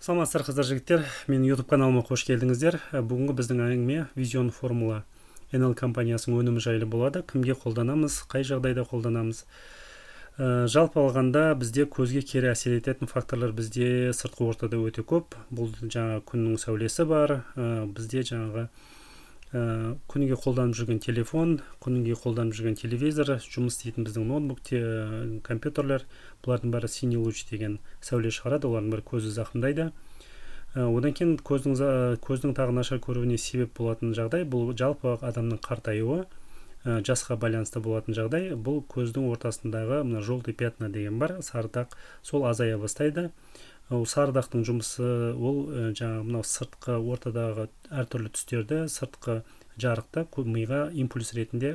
Саламатсыздар, қыздар, жігіттер! Менің YouTube каналыма қош келдіңіздер. Бүгінгі біздің әңгіме Vision Formula NL компаниясының өнімі жайлы болады. Кімге қолданамыз, қай жағдайда қолданамыз? Жалпы алғанда, бізде көзге кері әсер ететін факторлар бізде сыртқы ортада өте көп. Бұл жаңа күннің сәулесі бар, бізде жаңағы күніге қолданып жүрген телефон, күніге қолданып жүрген телевизор, жұмыс істейтін біздің ноутбук, компьютерлер, бұлардың бәрі синий луч деген сәуле шығарады, олардың бәрі көзді зақымдайды. Одан кейін көздің тағы нашар көруіне себеп болатын жағдай — бұл жалпы адамның қартаюы, жасқа байланысты болатын жағдай. Бұл көздің ортасындағы мына желтый пятна деген бар, сары дақ, сол азая бастайды. Ол сары дақтың жұмысы — ол жаңағы мынау сыртқы ортадағы әртүрлі түстерді, сыртқы жарықты миға импульс ретінде,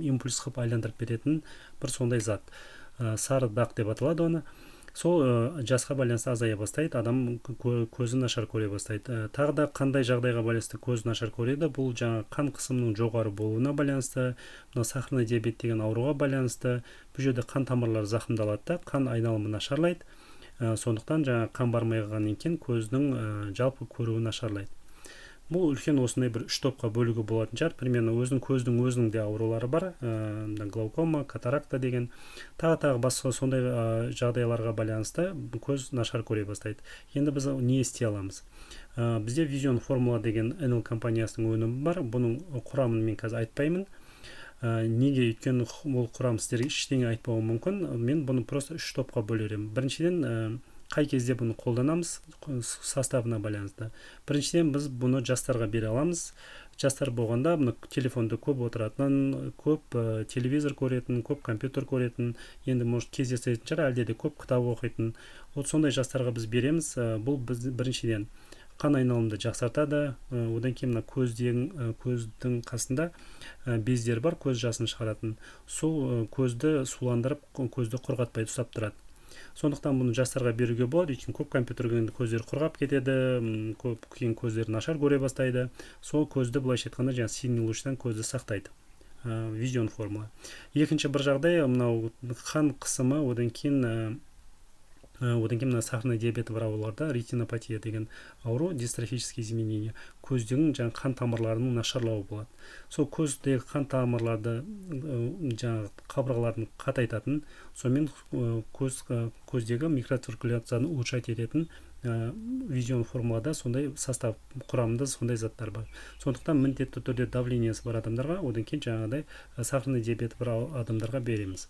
импульс қылып айландырып беретін бір сондай зат. Сары дақ деп аталады оны. Сол жасқа байланысты азая бастайды, адам көзі нашар көре бастайды. Тағы да қандай жағдайға байланысты көзі нашар көреді? Бұл жаңа қан қысымының жоғары болуына байланысты, мына сахарный диабет деген ауруға байланысты. Бұл жерде қан тамырлары зақымдалады да, қан айналымы нашарлайды. Сондықтан жаңа қан бармай қалғаннан кейін көздің жалпы көруі нашарлайды. Бұл үлкен осындай бір үш топқа бөлуге болатын шығар примерно. Өзінің көздің өзінің де аурулары бар, глаукома, катаракта деген, тағы тағы басқа сондай жағдайларға байланысты көз нашар көре бастайды. Енді біз не істей аламыз? Бізде Vision Formula деген NL компаниясының өнімі бар. Бұның құрамын мен қазір айтпаймын. Неге? Өйткені ол құрам сіздерге ештеңе айтпауы мүмкін. Мен бұны просто үш топқа бөлер едім. Біріншіден, қай кезде бұны қолданамыз, составына байланысты. Біріншіден, біз бұны жастарға бере аламыз. Жастар болғанда, мына телефонда көп отыратын, көп телевизор көретін, көп компьютер көретін, енді, может, кездесетін шығар, әлде де көп кітап оқитын, вот сондай жастарға біз береміз. Бұл біз біріншіден қан айналымды жақсартады. Одан кейін мына көздің қасында бездер бар, көз жасын шығаратын, сол көзді суландырып, көзді құрғатпай ұстап тұрады. Сондықтан бұны жастарға беруге болады, өйткені көп компьютер көздері құрғап кетеді, көп кейін көздері нашар көре бастайды. Сол көзді, былайша айтқанда, жаңағы синий лучтан көзді сақтайды Vision Формула. Екінші бір жағдай — мынау қан қысымы, одан кейін мына сахарный диабеті бар ауруларда ретинопатия деген ауру, дистрофические изменения, көздің жаңағы қан тамырларының нашарлауы болады. Сол көздегі қан тамырларды, жаңағы қабырғаларын қатайтатын, сонымен көздегі микроциркуляцияны улучшать ететін Vision Формулада сондай состав, құрамында сондай заттар бар. Сондықтан міндетті түрде давлениесі бар адамдарға, одан кейін жаңағыдай сахарный диабеті бар адамдарға береміз.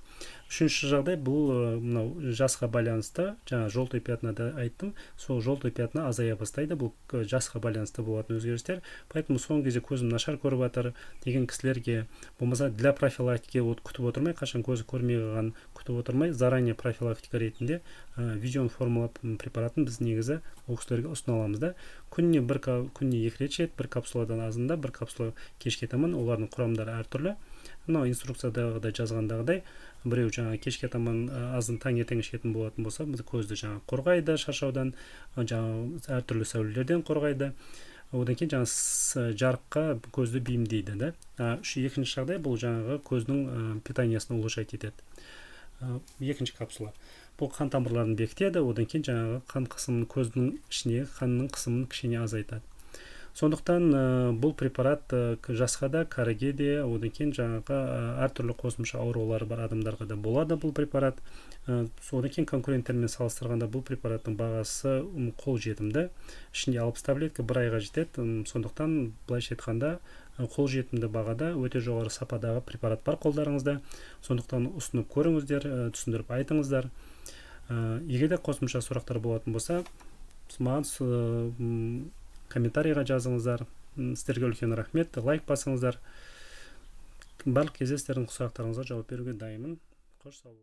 Үшінші жағдай — бұл мынау жасқа байланысты, жаңа желтый пятнада айттым, сол желтый пятна азая бастайды. Бұл жасқа байланысты болатын өзгерістер. Поэтому соңғы кезде көзім нашар көріп жатыр деген кісілерге, болмаса для профилактики, вот күтіп отырмай, қашан көзі көрмей қалғанын күтіп отырмай, заранее профилактика ретінде Vision Формула препаратын біз негізі ол кісілерге ұсына аламыз да. Күніне бір, күніне екі рет ішеді, бір капсуладан азында, бір капсула кешке таман. Олардың құрамдары әртүрлі, мынау инструкциядағыдай, жазғандағыдай. Біреу жаңағы кешке таман, азын таңертең ішетін болатын болса, біз көзді жаңағы қорғайды шаршаудан, жаңағы әртүрлі сәулелерден қорғайды, одан кейін жаңағы жарыққа көзді бейімдейді да. Екінші жағдай — бұл жаңағы көздің питаниясын улучшать етеді. Екінші капсула бұл қан тамырларын бекітеді, одан кейін жаңағы қан қысымын, көздің ішіндегі қанның қысымын кішкене азайтады. Сондықтан бұл препарат жасқа да, кәріге де, одан кейін жаңағы әртүрлі қосымша аурулары бар адамдарға да болады бұл препарат. Одан кейін конкуренттермен салыстырғанда бұл препараттың бағасы қолжетімді. Ішінде 60 таблетка, бір айға жетеді. Сондықтан, былайша айтқанда, қолжетімді бағада өте жоғары сападағы препарат бар қолдарыңызда. Сондықтан ұсынып көріңіздер, түсіндіріп айтыңыздар. Егер де қосымша сұрақтар болатын болса, маған комментарийға жазыңыздар. Сіздерге үлкен рахмет, лайк басыңыздар. Барлық кезде сіздердің сұрақтарыңызға жауап беруге дайынмын. Қош, сау.